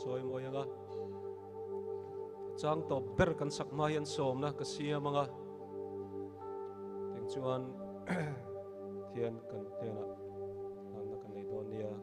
Chawimawi anga chang tawp ber kan sak hma hian sawmna ka siam anga teng chuan thian kan hnenah hlanna kan nei dawn nia.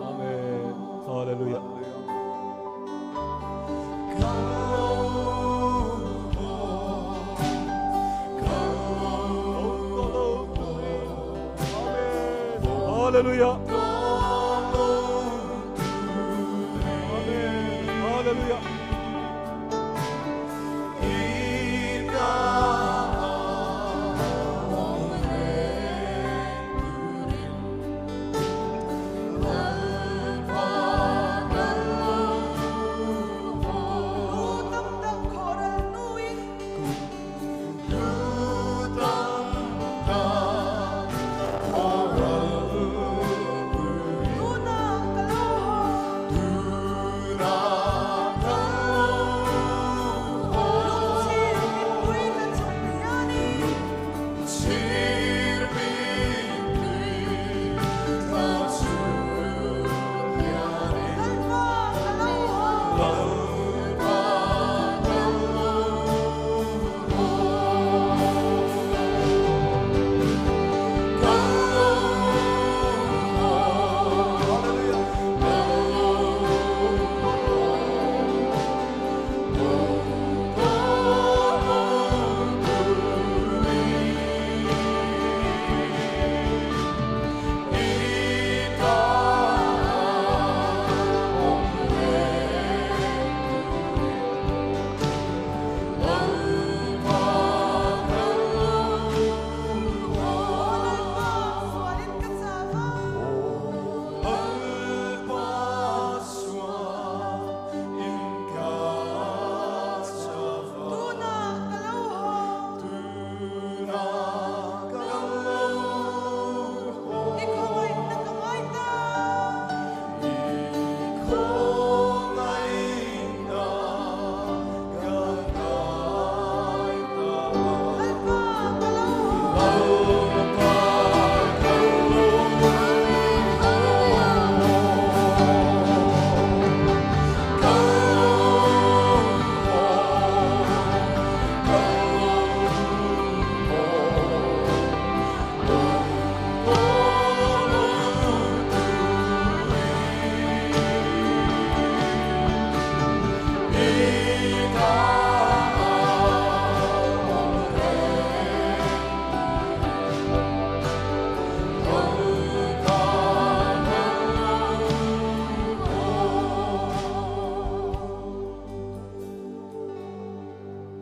Amen. Hallelujah. Hallelujah. Amen. Hallelujah.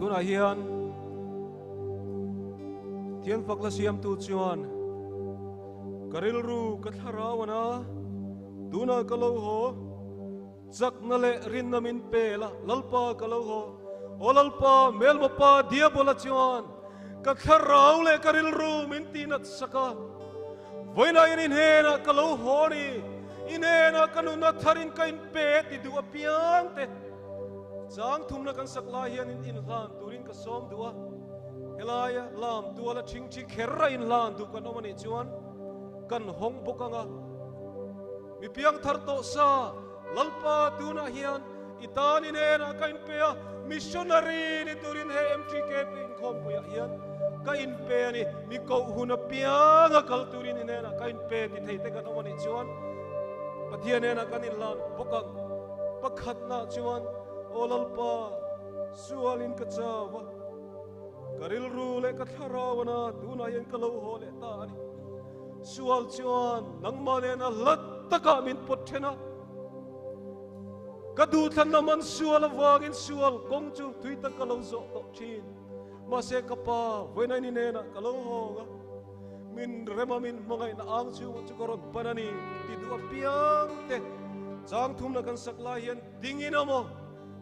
Tunah hian Thian fak la siamtu chuan ka rilru ka thlarau ana tunah ka lo haw chakna leh rinna min pe la Lalpa ka lo haw aw Lalpa hmelmapa Diabola chuan ka thlarau leh ka rilru min tihnat sak a vawiinah in inhenah ka lo haw ni inhenah ka nunna tharin ka inpe ti duh apiang te Chang thumna kan sak lai hian in inhlan turin ka sawm duh a, helaia lam tuala thingthi kher a inhlan duh kan awm a nih chuan kan hawng bawk ang a. Mi piangthar tawh sa Lalpa tunah hian i tan i hnenah ka inpe a, missionary ni turin he MTKP inkhawmpuiah hian ka inpe a ni, mi koh hun apianga kal turin i hnenah ka inpe ti thei te kan awm a nih chuan Pathian hnenah kan inhlan bawk ang. Pakhatna chuan, Aw Lalpa, sualin ka chau va, ka rilru leh ka thlarau ana tunah hian ka lo haw leh ta a ni. Sual chuan nangmah nena hlat takah min pawt then a, ka duhthlanna man sual avangin sual kawng chu tui tak ka lo zawh tawh thin. Mahse ka pa, vawiin aini nenah ka lo hawng a. Min rema min hmangaihna ang chhungah chu ka rawn pan a ni ti duh apiang te chang thumna kan sak lai hian dingin a maw?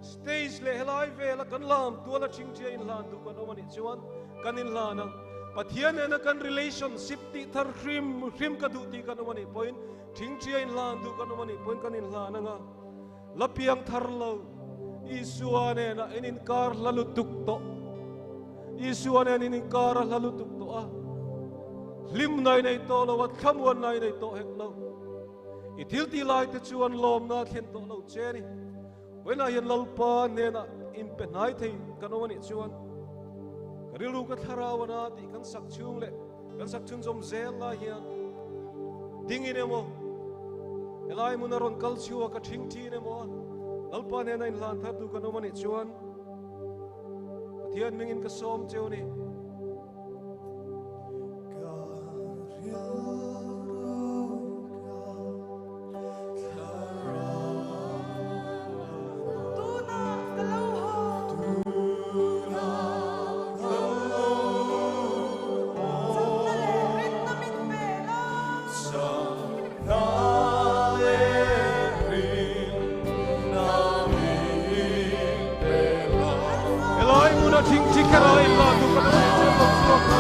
Stage leh helai vela kan lam tuala thingthia inhlan duh kan awm a nih chuan kan inhlan ang. Pathian nena kan relationship tih thar hrim hrim ka duh tih kan awm a nih pawhin thingthia inhlan duh kan awm a nih pawhin kan inhlan ang a. La piang thar lo Isua nena in inkar hla lutuk tawh. Isua nen in inkar a hla lutuk tawh a. Hlim nai nei tawh lo a, thlamuan nai nei tawh hek lo. I thil tih lai te chuan lawmna a thlen tawh lo che a ni. Vawiinah hian Lalpa hnenah inpe hnai thei kan awm a nih chuan ka rilru ka thlarau ana tih kan sak chhung leh kan sak chhunzawm zel lai hian dingin emaw helai hmun a rawn kal chhuak a ṭhing ṭhin emaw Lalpa hnena inhlan thar tu kan awm a nih chuan Pathian hmingin ka sawm cheu a ni. Helai hmuna thingthi kher a inla duh kan awm leh chiang lo chhuak lo.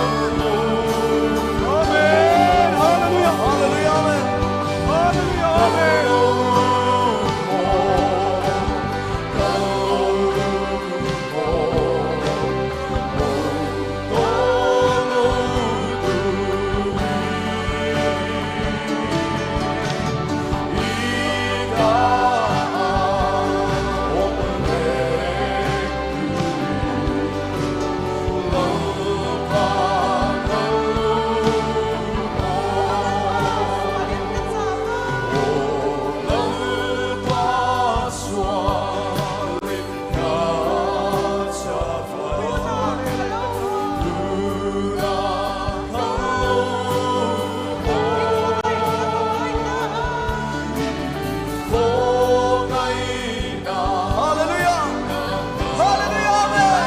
Amen. Hallelujah. Hallelujah. Amen. Hallelujah. Amen. Hallelujah. Hallelujah. Amen.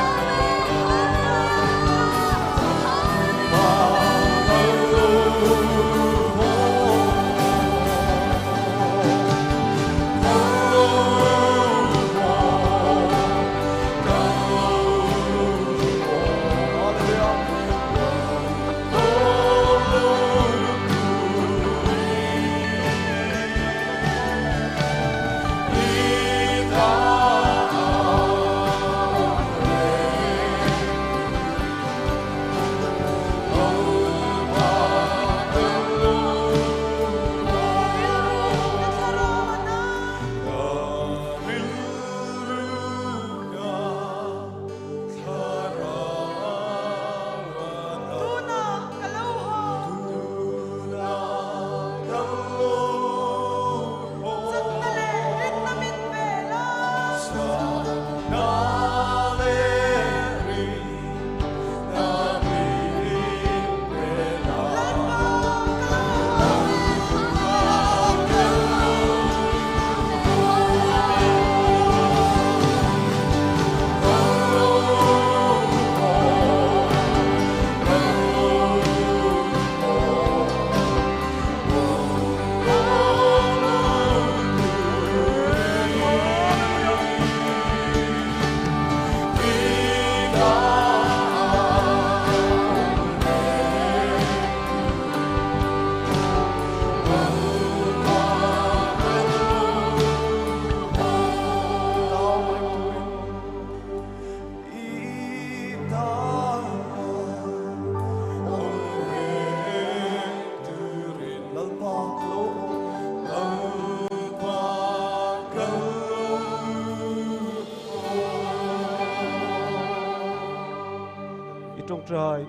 I tawngtai.